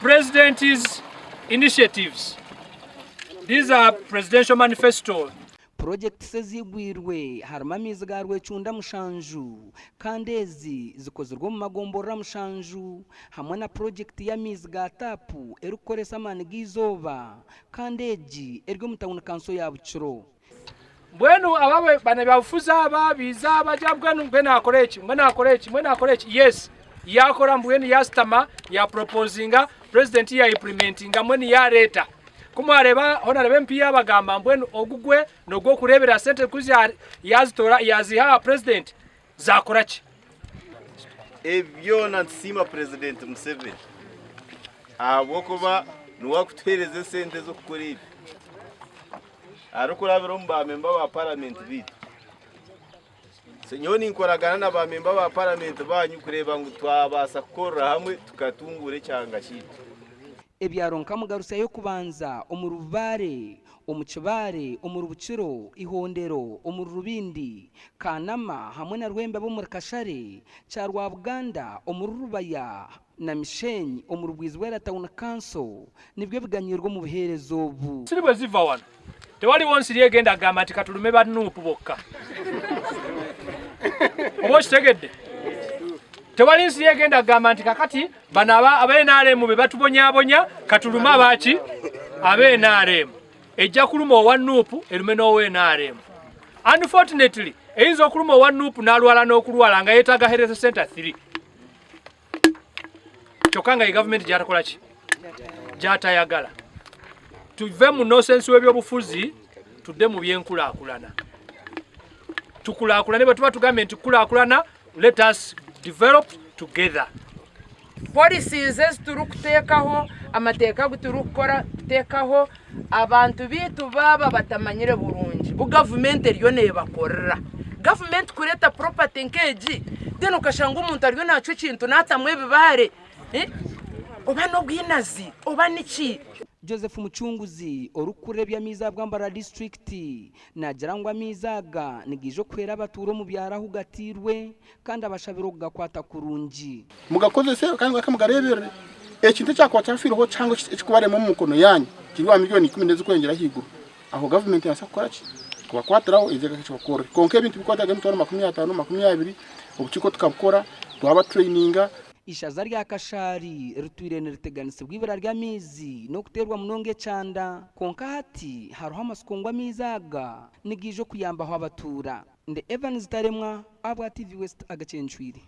President's initiatives. These are presidential manifesto. Purogyekiti eziigwirwe harimu amaizi ga Rwecunda mushanju kandi ezi zikozirwe omu magomborora mushanju hamwe na purogyekiti y'amaizi ga taapu erikukoresa amaani g'eizooba kandi egi eri omu tauni kanso ya Bukiro. Mbwenu aba banabyabufuzi aba biiza bagira mbwenu mbwenu akora eki mbwenu akora eki mbwenu akora eki yes yakora mbwenu yasitama ya propozinga president ya implementinga mbwenu yareeta ku mwareeba honareba MP yabagamba mbwenu ogu gwe nogw'okureebera sente ku yazitora yaziha aha president zakora ki? Ebi byona nitusiima Purezidenti Museveni ahabw'okuba niwe arikutuheereza esente z'okukora ebi. Arikurabira omu baamemba ba paramenti baitu. So nyowe ninkoragana na baamemba ba paramenti baanyu kureeba ngu twabaasa kukorera hamwe tukatunguura ekyanga kyaitu. Ebyaro nka Mugarusya y'okubanza omuri Bubare, omu Kibaare, omuri Bukiro, Ihondero, omuri Rubindi, Kanama hamwe na Rwembe ab'omuri Kashare, Kyarwabuganda omuri Rubaya na Mishenyi omuri Bwizibwera Town Council nibyo biganyiirwe omu buheereza obu. Nsiri bwe ziva wano tewaliwo nsiri egenda kugamba nti katulume ba Nup bokka. Oba okitegedde? Tewali nsiri egenda kugamba nti kakati bano aba NRM be batubonyabonya katulume abaki aba NRM. Ejja kuluma owa Nup erume n'owa NRM. Unfortunately eyinza okuluma owa Nup n'alwala n'okulwala nga yeetaaga health center 3. Kyokka nga ye gavumenti gyatakola ki gyatayagala. Tuve mu nosensi w'ebyobufuzi tudde mu byenkulaakulana, tukulaakulane. Bwe tuba tugambye nti kukulaakulana, let us develop together. Policies ezi turikuteekaho, amateeka agu turikukora kuteekaho, abantu baitu baaba batamanyire burungi bu gavumenti eriyo neebakorera. Gavumenti kureeta property nk'egi then okashanga omuntu ariyo naacwa ekintu naatamu ebibaare oba n'obwinazi oba niki? Joseph Mucunguzi, orikukurira eby'amaizi aha Bwambara disiturikiti naagira ngu amaizi aga nigaija okuhwera abatuura omu byaro ahu gatairwe kandi abashabire okugakwata kurungi. Mugakozese kandi mugaruke mugareeberere. Ekintu ekyakuba kyafiireho kihango ekirikubarema omu mikono yaanyu kiri aha milioni ikumi n'ezirikweyongyera ahaiguru. Aho gavumenti neebaasa kukora ki? Kubakwatiraho eije ekibakorere. Kwonka ebintu birikwetaaga emitwaro 50, 20, obukiiko tukabukora, twabatureyininga. Ishaza rya Kashaari ritwire niriteganisibwa eibura ry'amaizi n'okuteerwa munonga ekyanda. Kwonka hati hariho amatsiko ngu amaizi aga nigaija okuyambaho abatuura. Ndi Evans Taremwa ahabwa TV West Agacencwire.